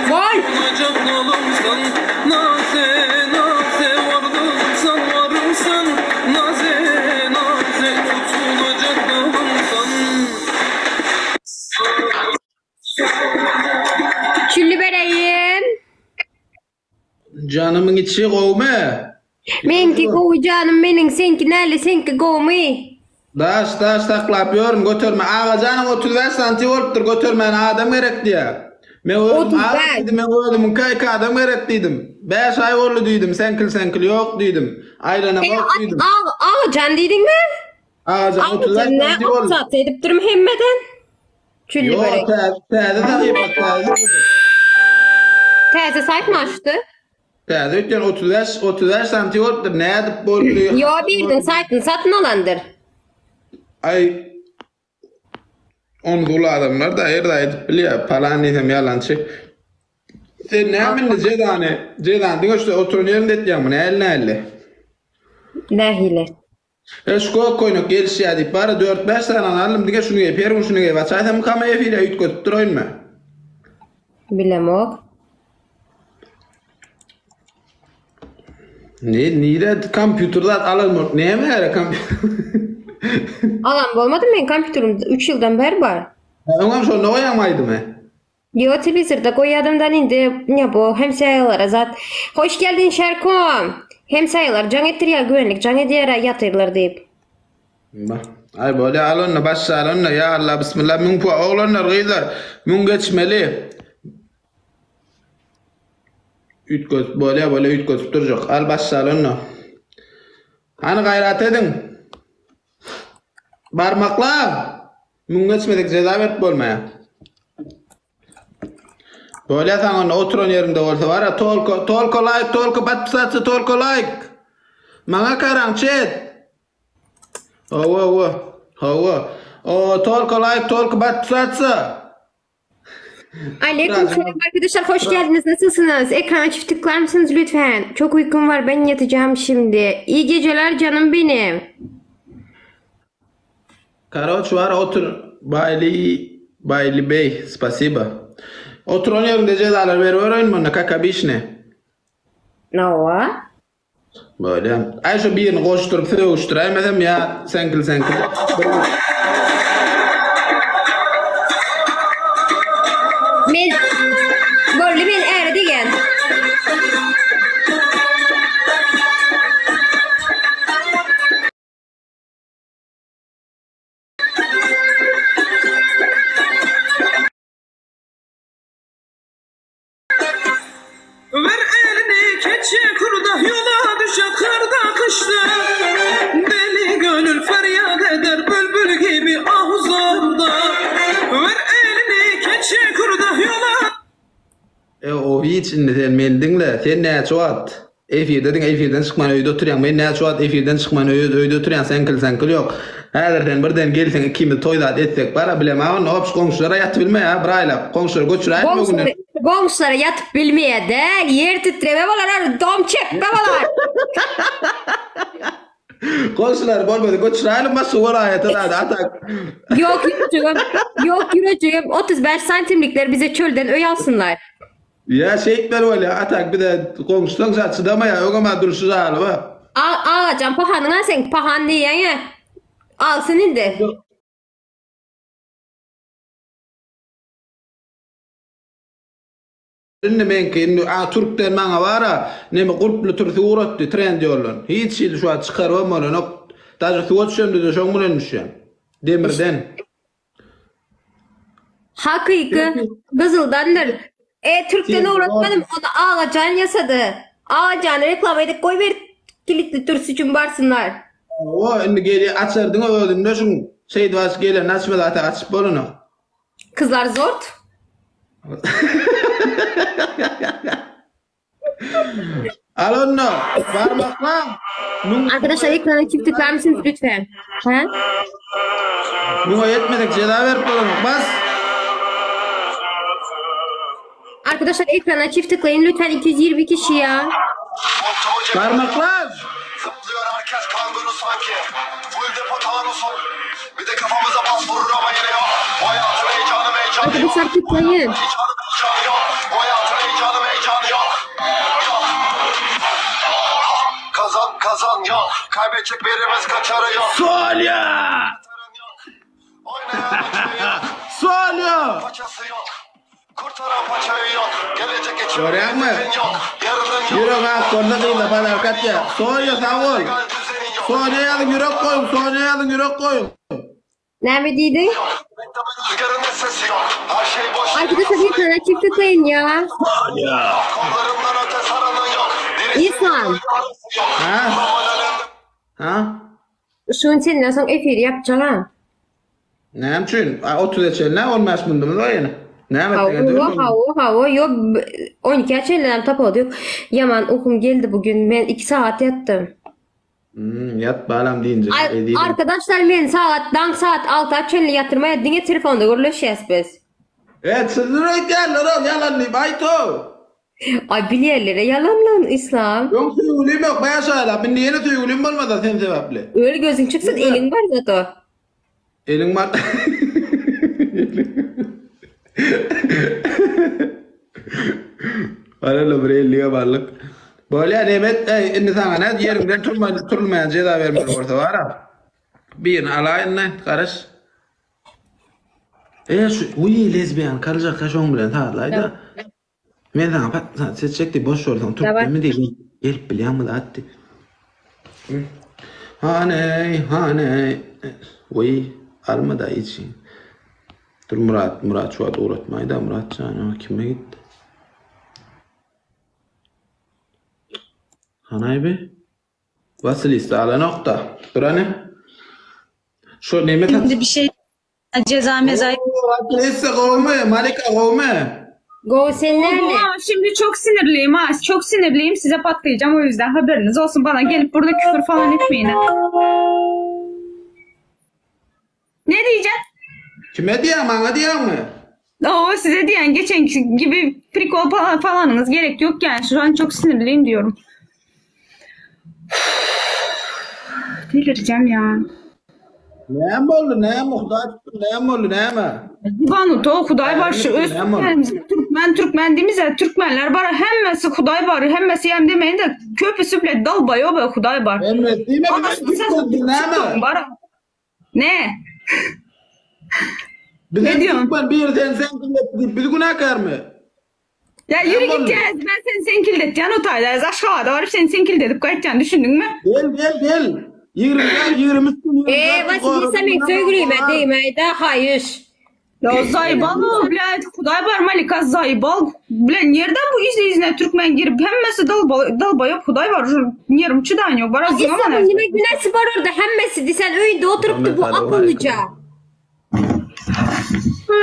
Gol! Çülli bereýin. Janymyň içi gowmy? Meňki gowy janym meniň seňki näle seňki gowmy? Daş daş saklap ýörün göterme Agajanyň 35 santi bolupdyr götermäne adam gerek diýä. Men özüm aga 35. diýdim men özümiňkä iki adam gerek diýdim. 5 aý boldy diýdim seňkil seňkil ýok diýdim. E, Aýlanamok diýdim. Agajan diýdiňmi? Agajan 35 Agajan ne santi boldy. aksat edipdirim hemmeden. Çülli Ýok börek. täze täze sahypa täze. Täze saýt mı açdy? Täze öýtýän 35 35 santi bolupdyr nädip boldy? Ýo biriniň saýtyny satyn alandyr. Aý Ony uly adamlar da her zat edip bilýär. Palan diýsem ýalançy. Sen näme indi jezany, jezany diňe şu oturan ýerinde etýäňmi? Nähili nähili? Nähili? E şu gök köýnek gelişýär diýip bara 4-5 sany aldym diňe şuny geýip her gün şuny geýip açaýsam kama efire üýtgedip duraýynmy? Bilemok. Ne nire kompýuter zat alan bolup näme gerek kompýuter? Alan bolmady meň kompýuterim 3 ýyldan bäri bar. Öňem şonda goýaňmy aýdymy? Ýo telewizorda goýýadym dan indi ne bu hemsaýalara zat. Hoş geldin Şerko. Hemsaýalar jaň etdirýär güvenlik jaň edýär ýatyrlar diýip. Bah. Aý bolýa al onda başla onda ýa Allah bismillah müň puan oglanlar gyzlar müň geçmeli. Üýtgedip bolýa bolýa üýtgedip durjak. Al başla onda. Hany gaýrat ediň. Barmaklar. Müň geçmedik jeza berip bolmaýar. Bolýa saňa onda oturan ýeriňde bolsa bara tolko tolko laýk tolko podpisatsa tolko laýk. Maňa karaň çet. Hawa hawa. Hawa. O tolko laýk tolko podpisatsa. Aleyküm selam arkadaşlar hoş geldiniz. Nasılsınız? Ekrana çift tıklar mısınız lütfen? Çok uykum var ben yatacağım şimdi. İyi geceler canım benim. Karoç bar otur Baýly Baýly beý spasiba. Oturan ýeriňde jezalar beribereýin munda kak obişne. Nawa. Bolýa. Aý şu birini goşduryp sögüşdiräýmesem ýa seňkil seňkil. Men boldy men äri diýen. Ver elini keçi kurda yola düşe karda kışta Deli gönül feryat eder bülbül gibi ahuzarda Ver elini keçi kurda yola E o hiç indi sen meni diňle sen näçe wagt efirde diňe efirden çykman öýde oturýaň men näçe wagt efirden çykman öýde oturýan seňkil seňkil ýok häzir sen birden gelseň ikimiz toý zat etsek bara bilemä onda opş goňşulara ýatyp bilmeýä bir aýlap goňşulary göçüräýme o günden Goňşulara ýatyp bilmeýä däl ýer titreme bolar ol dom çekme bolar. Goňşulary bolmasa göçüräýelim başga welaýata zady atak. Ýok ýürejigim ýok ýürejigim 35 santimlikler bize çölden öý alsynlar. Ýa şeýtmeli bolýa atak bize goňşusaň şa çydamaýa öňem-ä durşy žalyba. Agajan pahanyňa seň pahan diýýäňä alsyn indi. Indi meňki indi a türkden maňa bara neme gulply türsi ugratdy trendyoldan. Hiç hili şu wagt çykarybam bolanok. Daže suwa düşemde-de şoň bilen düşýän. Demirden. Hakyky gyzyldandyr. E türkden ugratmadym ony Agajan ýasady. Agajany reklama edip goýber kilitli türsi üçin barsynlar. Hawa indi gelýä açar diňe özünde şuň şeýdip aç geleni açmaz ata açyp bolanok. Kyzlar zort. Al onda barmaklaň. Arkadaşlar ekrana çift tıklar mısınız lütfen? Ha? Muňa ýetmedik jeza berip bolanok. Bas. Arkadaşlar ekrana çift tıklayın lütfen 220 kişi ya. Barmaklar. Zıplıyor herkes kanguru sanki. Full depo tanusun. Bir de kafamıza bas vurur. Arkadaşlar tıklayın. Kazan kazan yok. Kaybedecek birimiz kaçarı yok. Solýa! Oynayan açığı yok. Solýa! Paçası yok. Kurtaran paçayı yok. Gelecek için Görýäňmi? hedefin yok. Yarının yok. Ýürek ak bolsa gyza padarka atýar. Solýa sag bol. Legal düzenin yok. Solýa ýazyň ýürek goýuň, Solýa ýazyň ýürek goýuň. Näme diýdiň? Mektebin rüzgarının sesi yok. Her şey boş. Arkadaşlar bir tane çift tıklayın ya. Kollarından öte saranın yok. Derisi İslam. arası yok. Ha? Normal alemde Ha? Şuny senden soň efir ýapjak ha. Näme üçin? A, 30 çenli 15 mundumyz bar ýene. Näme etdiňe Hawa, hawa, hawa, ýok, 12 çenli tapawudy ýok. Ýaman ukum geldi bu gün. Men 2 sagat ýatdym. Hmm, ýat balam diýince. Ay, arkadaşlar men sagat daň saat 6 çenli ýatyrmaýar, diňe telefonda gürleşýäs biz. Evet, sizin öýtýärler ol ýalan diýip aýt o. Ay bilýärler ýalan lan Islam. Öň söýgülim ýok, bäş aýlap, indi ýene söýgülim bolmasa sen sebäpli. Öl gözüň çyksyn, eliň bar zato. Eliň bar. Barela bir ellige barlyk. Bolýa Nemet, eý, indi saňa nädip ýeriňden turma, turulmaýan jeza bermeli bolsa bara. Birini alaý indi, garaş. E şu, uý, lezbiýan kaljak şoň bilen sazlaý-da. Men saňa pat seçjek diý boş bolsaň türkmenmi diý gelip bilýäňmi zat diý. Haneý haneý Wiý alma-da içi. Dur Murat Murat şu wagt ugratmaýda Murat jan o kime gitdi. Hanaý bi? Wasilisa alanokda. Dur hany. Şu neme Şimdi bir şey ceza meza. Vasilisa gowmy? Malika gowmy? Gowy sen näme? Aa, şimdi çok sinirliyim ha. Çok sinirliyim. Size patlayacağım o yüzden haberiniz olsun. Bana gelip burada küfür falan etmeyin. ha. Ne diyeceğim? Kime diýýäň, maňa diýýäňmi? Oo size diyen geçen gibi prikol falan falanınız gerek yok yani. Şu an çok sinirliyim diyorum. Delireceğim ya. Näme boldy, näme, Hudaý tutsun, näme boldy, näme? Banu to Hudaý bar şu öz Näme boldy? Türkmenimiz Türkmen Türkmen diýmiz ya Türkmenler bar hemmesi Hudaý bar hemmesi hem demeyin de köpüsü bile dalbayo be Hudaý bar. Hemme diýme, Anasını biz sen Türkmen, näme? bar. Ne? Biz Ne diyorsun? Türkmen bir sen sen diýip biz günäkärmi? Ya yürü git oldu? ya ben seni senkildeteceğim o tayda. Aşağıda varıp seni senkildetip kaçacaksın düşündün mü? Gel gel gel. 24 23 gün. Eee Vasilisa men söýgülime diýmäýde haýyş. Ya zaybal o bile Hudaý bar Malika zaybal bile nereden bu izle izine Türkmen girip hemmesi dalba dalbayıp Hudaý var şu yerim çıdan yok. Bara zaman İslam'ın nime günäsi bar orada hemmesi diýsen öýünde oturypdy bu akyllyja.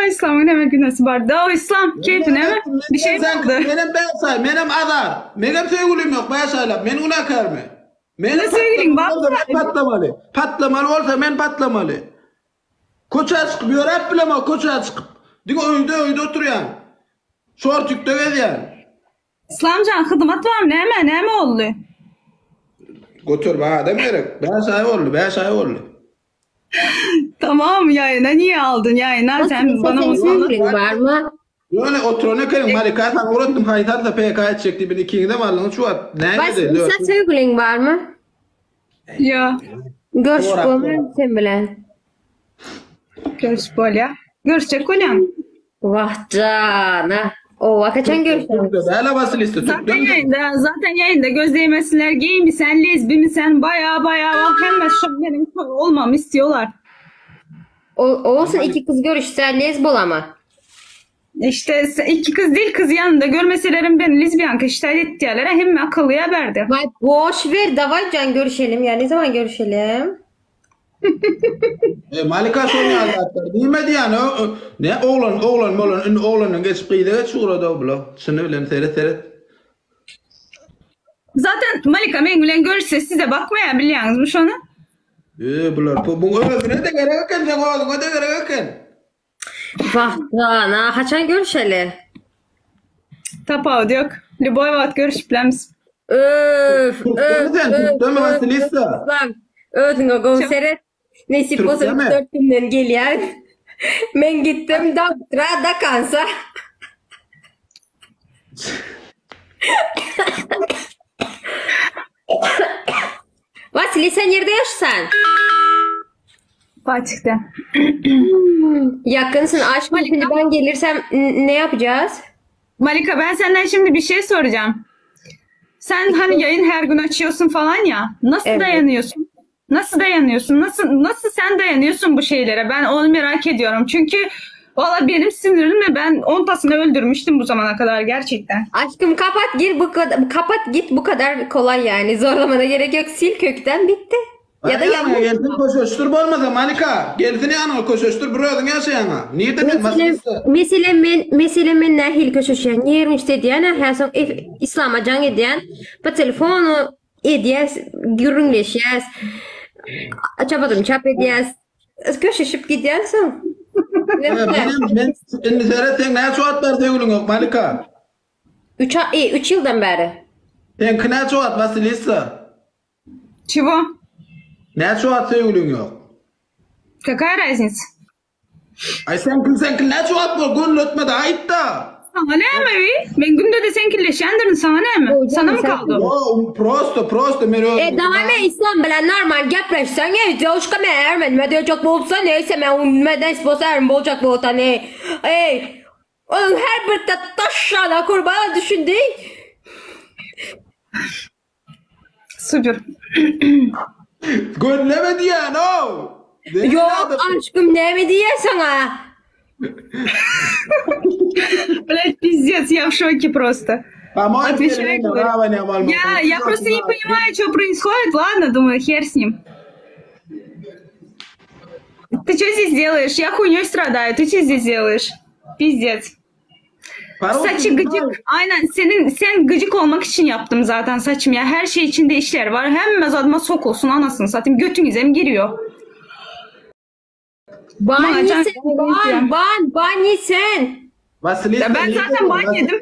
Ay İslam'ın hemen günahı var. Da o İslam keyfine mi? Bir şey mi sen, oldu? Menem ben say, menem azar. Menem söýgülim ýok, baş aýlap. Men günäkärmi? Menem Ne söýgüliň bar? bolsa men patlamaly. Patlamaly bolsa men patlamaly. Köçä çykyp ýöräp bilemok, köçä çykyp. Diňe öýde öýde oturýan. Şortikde gezýän. İslamcan hıdımat var mı? Näme näme oldu? Götür bana adam gerek. 5 aý boldy, 5 aý boldy. Tamam yayına niye aldın yayına sen Vasilisa bana sen musallat. söýgüliň barmy? Ýöne oturan ekeniň Malika sen uğratdym haýsarsa PK etjek diýip ikiňizem aldyňyz şu wagt. Näme Vasilisa söýgüliň barmy? Ya Görüşüp Sorak, bolmaýan sen bilen. görüş bol ya. Görüşecek olam. Wah jana. Owa kaçan görüşüň? Bäle Vasilisa Zaten Türkden. yayında zaten yayında göz değmesinler. Gay mi sen lezbi mi sen baya baya bak hemen şu benim olmamı istiyorlar. O, olsun iki kız görüşse lezbol ama. İşte iki kız değil kız yanında görmeselerim beni lezbiyan kışta ettiler. Hem akıllıya verdi. Vay boş ver davay can görüşelim ya ne zaman görüşelim? E, Malika şony ýazdy. Diýmedi ýani o- o- ne oglan oglan bolan indi oglandan geçip gyza geç ugrady o bula. Şuny bilen seret seret. Zaten Malika benimle görüşse size bakmaya biliyorsunuz mu şunu? E bular bu bu özüne de gerek eken sen özüne de gerek eken. Vah jana haçan görüşeli? Tapawut yok. Lüboy vat görüşüp bilemiz. Öf Türkdemi öf sen öf Türkdemi öf Vasilisa. Lan özüňe gowy seret. Nesip bolsa Türkdemi? 3-4 günden gelýär. Men gitdim doktora do konca. Vasili sen nirde ýaşasan? Fatih'te. Yakınsın aşkım şimdi ben gelirsem n- ne yapacağız? Malika ben senden şimdi bir şey soracağım. Sen hani yayın her gün açıyorsun falan ya. Nasıl Evet. dayanıyorsun? Nasıl dayanıyorsun? Nasıl nasıl sen dayanıyorsun bu şeylere? Ben onu merak ediyorum. Çünkü valla benim sinirimle ben 10 tasını öldürmüştüm bu zamana kadar gerçekten. Aşkım kapat gir bu kadar kapat git bu kadar kolay yani zorlamana gerek yok sil kökten bitti. Ya da Ýa yapma. gelsin koşuştur bolmasa Malika. Gelsin ýanyňa koşuştur bir özüň ýaşaýaňa. Nirde men Meselem, Vasilisa? meselem men meselem men nähili köşeşýän ýerim işte edýän hä soň Islama jaň edýän po telefonu edýäs gürrüňleşýäs çapadym çap edýäs köşeşip gidýän soň. Men men indi seret sen näçe wagt bäri söýgüliň ýok Malika? Üç, e, üç ýyldan bäri. Seňki näçe wagt Wasilisa? Çiwo? Näçe wagt söýgüliň ýok? Kakaýa raznica? Aý seňkini seňkini näçe wagt bol gönletmedi aýtda. Saňa näme bi? Men günde-de seňkilleşýändirin saňa näme? Sana mı kaldy? Ýo prosto prosto men öz. E dawam e islam bilen normal gepleşseň e dewuşka men ermenime diýjek bolsa neýse men nime bolsa erim boljak bolsa ne. Eý Onuň her bir taşşana kurbana düşündi. Super. Gönleme diýýän ow. Ýok aşkym näme diýýär saňa? Блять, пиздец, я в шоке просто. Отвечай, говорю. Я, я просто не понимаю, что происходит. Ладно, думаю, хер с ним. Ты что здесь делаешь? Я хуйней страдаю. Ты что здесь делаешь? Пиздец. Saçı gıcık. Aynen senin sen gıcık olmak için yaptım zaten saçım ya. Her şey içinde işler var. Hemme zadıma sokulsun anasını satayım. Götüňize mi giriyor? Ban Maňa sen, can ban, ban, ban sen. Ya ben zaten ban yedim.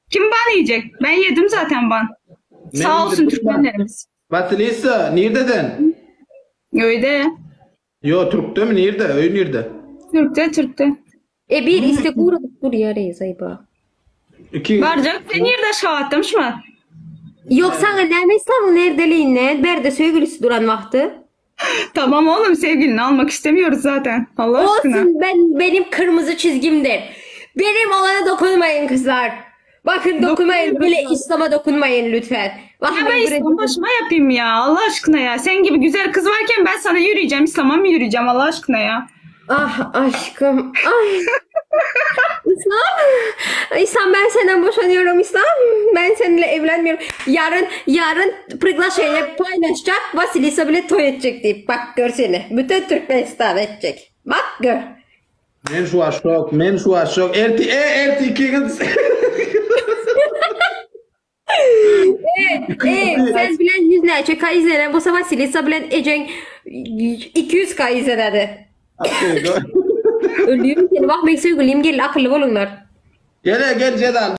Kim ban yiyecek? Ben yedim zaten ban. Sağ olsun türkmenlerimiz. Vasilisa, nireden? Öyle. Yo, Türkde mi? Nirde? Öý nirde? Türkde, Türkde. E bir istek uğradyp durýar ey zaýba. Iki. Barjak sen nirde Aşgabatda şumat? Ýok saňa näme islamyň nerdeliginden bärde söýgülisi duran wagty. Tamam oğlum sevgilini almak istemiyoruz zaten. Allah aşkına. Olsun ben benim kırmızı çizgimdir. Benim olana dokunmayın kızlar. Bakın dokunmayın. Bile İslam'a dokunmayın lütfen. Ya ben İslam başıma yapayım ya Allah aşkına ya. Sen gibi güzel kız varken ben sana yürüyeceğim. İslam'a mı yürüyeceğim Allah aşkına ya? Ah aşkım. Ay. İslam. İslam ben senden boşanıyorum İslam. Ben seninle evlenmiyorum. Yarın yarın priglaşeniýe paylaşacak. Vasilisa bile toý etjek diýip. Bak gör seni. Bütün Türkmenistan etjek. Bak gör. Men şu wagt şok, men şu wagt şok. Erti, e, erti ikiňiz. E, e, sen bilen ýüz näçe ka izlenen bolsa Vasilisa bilen ejeň 200 ka izlenedi. Ölüyorum seni. Bak men söýgülim geldi akylly boluňlar. Gel, gel Jedal.